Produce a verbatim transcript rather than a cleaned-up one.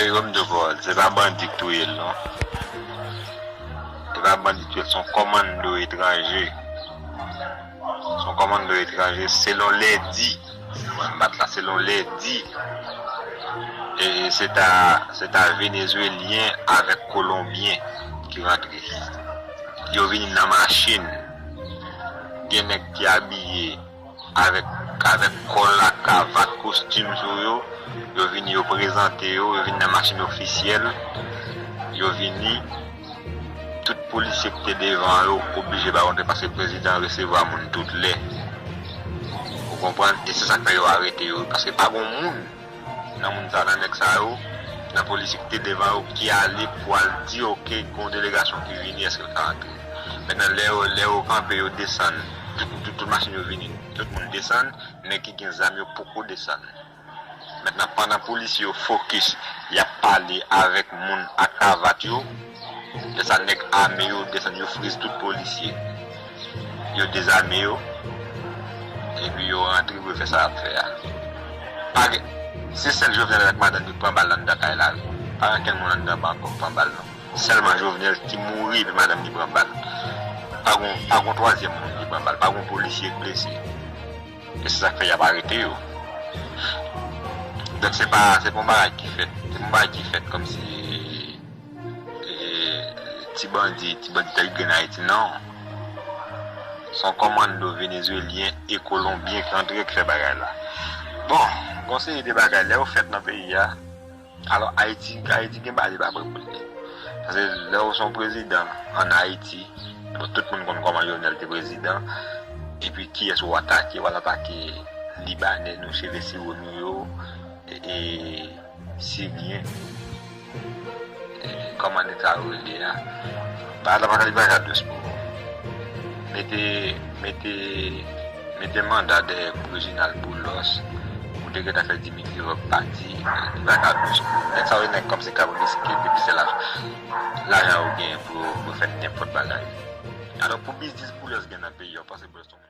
Jerome Duvol, se pa bandi k touye l non. Se pa bandi k touye l, se yon kòmando etranje. Se yon kòmando etranje selon lè di. Mwen m bat la selon lè di. E se ta, se ta Venezwelyen avèk Kolonbyen ki rantre. Yo vini nan machin. Gen nèg ki abiye avèk, avèk kòl ak kravat, kostim sou yo. Yo vini, yo prezante yo, yo vini nan machin ofisyèl. Yo vini, tout polisye ki te devan yo oblije ba rantre paske prezidan resevwa moun tout lè. Ou konprann? E se sa k fè yo arete yo, paske pa gon moun nan moun sa, nan nèg sa yo, nan polisye ki te devan yo, ki ale pou al di, oke, gon delegasyon ki vini, èske l ka rantre? Mentnan, lè yo, lè yo kanpe, yo desann, tout, tout, tout machin yo vini, tout moun desann, nèg ki gen zam yo poko desann. Mentnan, pandan polisye yo fokis, y ap pale avèk moun ak kravat yo, lè sa nèg ame yo desann, yo friz tout polisye. Yo dezame yo, epi yo rantre pou yo fè sa y ap fè a. Pa gen, se sèl Jovenel avèk madanm li pran bal anndan kay la wi. Pa gen kenn moun anndan pa ankò pran bal non. Sèlman Jovenel ki mouri epi madanm li pran bal. Pa gon, pa gon twazyèm moun ki pran bal, pa gon polisye k blese. E se sa k fè y ap arete yo. Donk se pa, se pa yon bagay ki fèt. Se pa yon bagay ki fèt kòmsi e, ti bandi, ti bandi tèt grenn Ayiti, non. Se yon kòmando venezwelyen e kolonbyen ki antre ki fè bagay la. Bon, gon seri de bagay, lè yo fèt nan peyi a, alò Ayiti, Ayiti gen bagay li pa prè pou l ye. Paske lè w se yon prezidan ann Ayiti, bon, tout moun konn kòman Jovenel te prezidan, epi kiyès w atake, w al atake Libanè nou, cheve siro nou yo, e, e, Siryen, e, kòman nèg sa yo rele a? Bagay la pa ka, li pa ka dous pou ou. Mete, mete, mete manda dèyè Reginald Boulos, ou te gentan fè Dimitri Vorbe pati, li pa ka dous pou ou. Nèg sa yo nèg kòmsi k ap riske depi se lajan, lajan yo genyen pou, pou fè nenpòt bagay. Alò pou biznis Boulos gen nan peyi a, w panse Boulos se yon